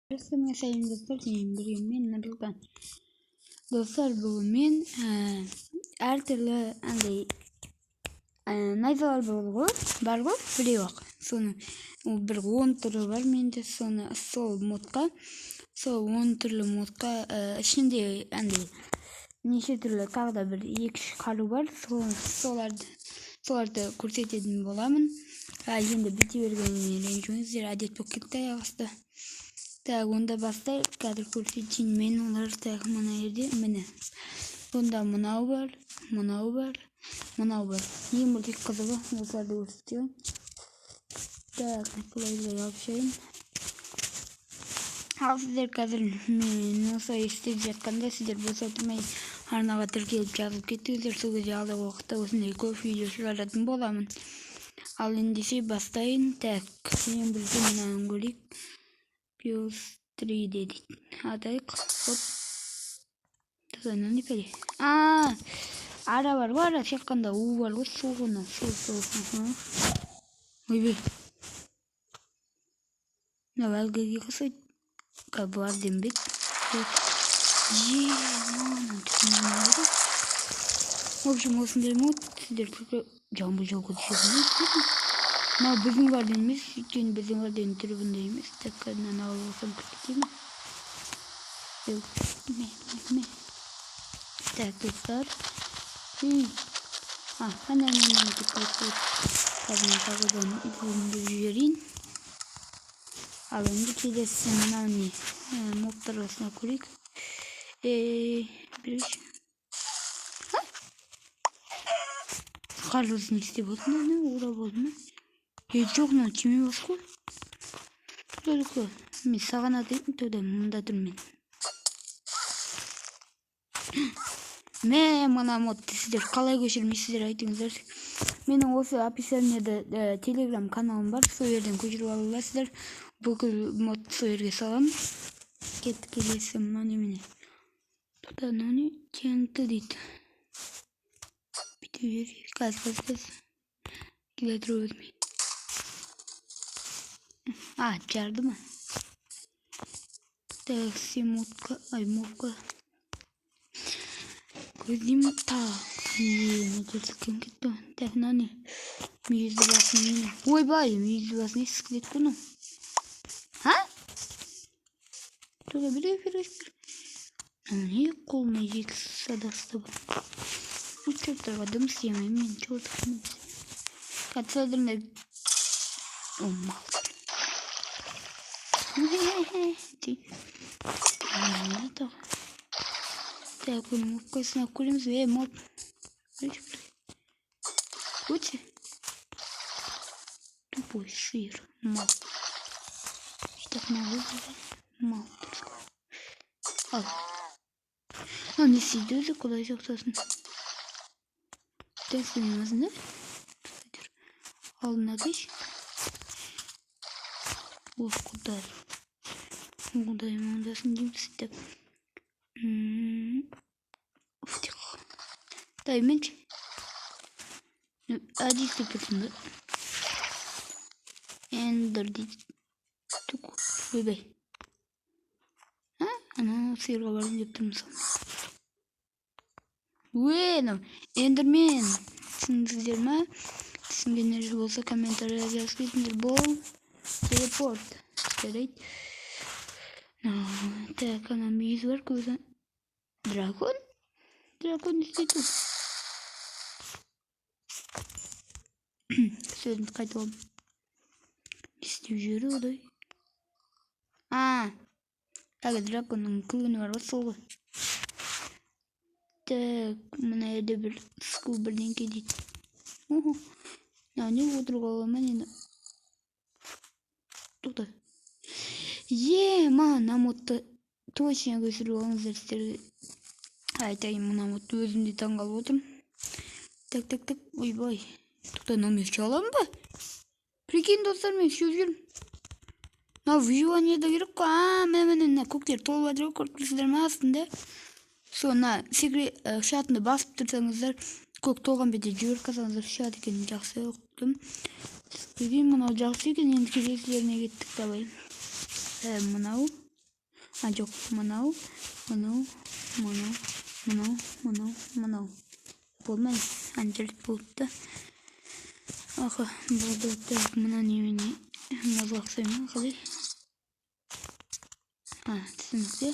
Сәлем, достар! Сенімен бірге мен, Нұрсұлтан. Достар, бүгін мен әртүрлі андай найзалар бар ғой, бар ғой, біреу ақ соны бір 10 түрі бар менде. Соны сол модқа, сол 10 түрлі модқа, ішінде андай неше түрлі тағы да бір екі үш қару бар, соларды көрсететін боламын. Енді бүйте бергеніме ренжімеңіздер, әдет болып кетті аяқ асты. Так, онда бастайық. Қазір көрсетейін мен олар. Так, мына жерде, міне, бұнда мынау бар, мынау бар, мынау бар. Ең бірінші қызығы осыларды көрсетейін. Так, былай былай алып шығайын. Ал сіздер қазір мен осылай істеп жатқанда, сіздер бос отырмай, арнаға тіркеліп, жазылып кетіңіздер. Сол кезде алдағы уақытта осындай көп видео шығаратын боламын. Ал ендеше бастайын. Так, ең бірінші мынаны көрейік. Плюс 3D дейді, атайық. Хоп, мынау не пәле? А, ара бар ғой, ара шаққанда у бар ғой, сол ғой мынау, сол, сол. Ойбай, мынау әлгіге ұқсайды, бар бе еді? В общем, осындай мод. Сіздер жаңбыр жауға түсетін. Мынау біздің варден емес, өйткені біздің варденнің түрі бұндай емес. Так, мынаны алып алсам, кіріп кете ме? Ме, ме. Так, достар, а, ана, міне, деп. Қазір мен тағы да деп жіберейін. Ал енді келесі мынау не? Мобтар арасына көрейік. Ей, берейінші. Қарбыз не істеп отыр? Мынаны орап алды ма? Е, жоқ, мынау түйме бас қой. Только мен саған атайын. Тогда мында тұрмын мен. Мә, мына модты сіздер қалай көшірмейсіздер, айтыңыздар. Менің осы описаниеда телеграм каналым бар, сол жерден көшіріп ала аласыздар. Бүкіл модты сол жерге саламын. Кеттік, келесі мынау немене? Тоқта, мынау не? ТНТ дейді. Бүйте бер. Қазір, қазір, қазір, келе тұр өзіме. А, жарды ма? Так, сен модқа, ай, мобқа көздеймін. Так, е, мына кетті. Так, мынау не? Мүйізді басын неме? Ойбай, мүйізді басын не, скелет қой мынау. А, тұра бер, бер, бер. Мынау не, қолына екі садақ ұстап? Черттарға дым істей алмаймын мен, черт. Қазір о мал. Так, бұның мобкасын алып көреміз. Е, моб, өте тупой сиыр, мал. Так, мал, мал. Ал, мынау не істейді өзі? Құдай сақтасын. Так, істемейміз да. Алдына атайшы. О, құдай, құдай оңдасын дейміз деп. Дай, мен әдейі істеп тұрсың ба? Эндер дейді. Тук, ойбай, а, анау сиырға барайын деп тұрмын. Өй, анау эндермен, түсіндіңіздер ма? Түсінгендер болса, комментарийға жазып кетіңдер. Бұл телепорт. Жарайды. Так, ана мүйіз бар, көзі. Дракон, дракон не істейді? Сөзімді қайталадым. Не істеп жүр, құдай? А, әлгі драконның күлгіні бар ғой, сол ғой. Так, мына жерде бір скул бірдеңке дейді. Мынау не, отыруға бола ма, нені? Тоқта. Е, мына модты точно көшіріп алыңыздар. Сіздерге айтайын, мына модты өзім де таңғалып отырмын. Так, так, так, ойбай, тоқта, мынау мен ұша аламын ба? Прикинь, достар, мен ұшып жүрмін. Мынау выживаниеда керек қой. А, міне, міне, мына көктер толып жатыр ғой, көріп тұрсыздар ма астында? Сол мына секіріп ұшатынды басып тұрсаңыздар, көк толған бетте жіберіп қалсаңыздар, ұшады екен. Жақсы ұқтым. Прикинь, мынау жақсы екен. Енді келесілеріне кеттік. Давай. Мынау А, жоқ, мынау, мынау, мынау, мынау, мынау, мынау. Болмай, анжелик болыпты. Аха, болды. Так, мына немене? Мұзға ұқсай ма, қалай? А, түсінікті.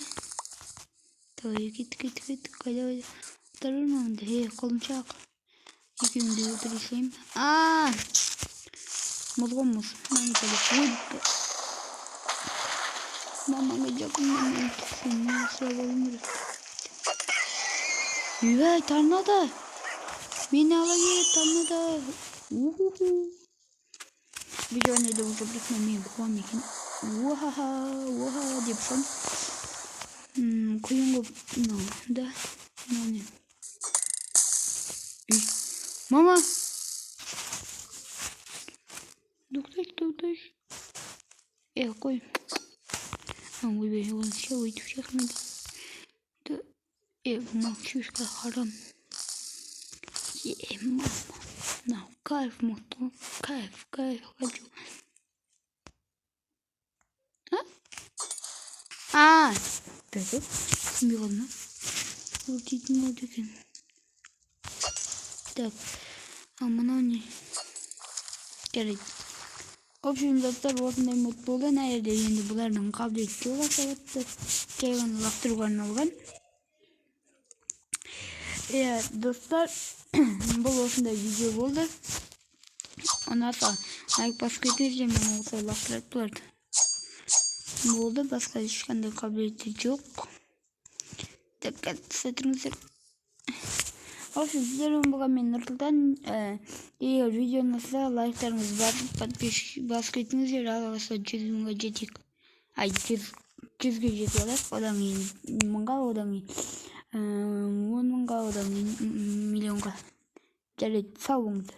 Давай, кеттік, кеттік, кеттік. Қайда, қайда? Отыра ма мында? Е, құлыншақ. Екеуін де өлтіре салайын ба? А, мұз ғой, мұз. Ой, мамаңа жақын, мамаң сені сұрап алуым керек. Ойбай, торнадо! Мені ала келеді торнадо. Уху. Видео не де уже бірақ мен қуам екен. Уахаха, уаха деп ұшамын. Қиын ғой мынау, да? Мынау не? Үй. Мама! Тоқташы, тоқташы. Е, қой. А, ойбай, оны ше, өйтіп шақырмайды. Да. Е, мынау шишка харам. Е, мама. Мынау кайф мықты ғой. Кайф, кайф, хочу. А? А! Бәле, түсінбей қалдым ба? Ол дейтін болды екен. Так, а мынау не? Жарайды. В общем, достар, осындай мод болды. Мына жерде енді бұлардың қабілеті жоқ ашылыпты. Жай ғана лақтыруға арналған. Иә, достар, бұл осындай видео болды. Ұнаса, лайк басып кетіңіздер, мен осылай лақтырады бұларды. Болды, басқа ешқандай қабілеті жоқ. Так, түсіне тұрыңыздар. В общем, сіздермен болған мен, Нұрсұлтан. Егер видео ұнаса, лайктарыңызды басып, подписчик басып кетіңіздер. Алла қаласа, 100 мыңға жетейік. Ай, 100-ге жетіп алайық, одан кейін мыңға, одан кейін 10 мыңға, одан кейін миллионға. Жарайды, сау болыңыздар.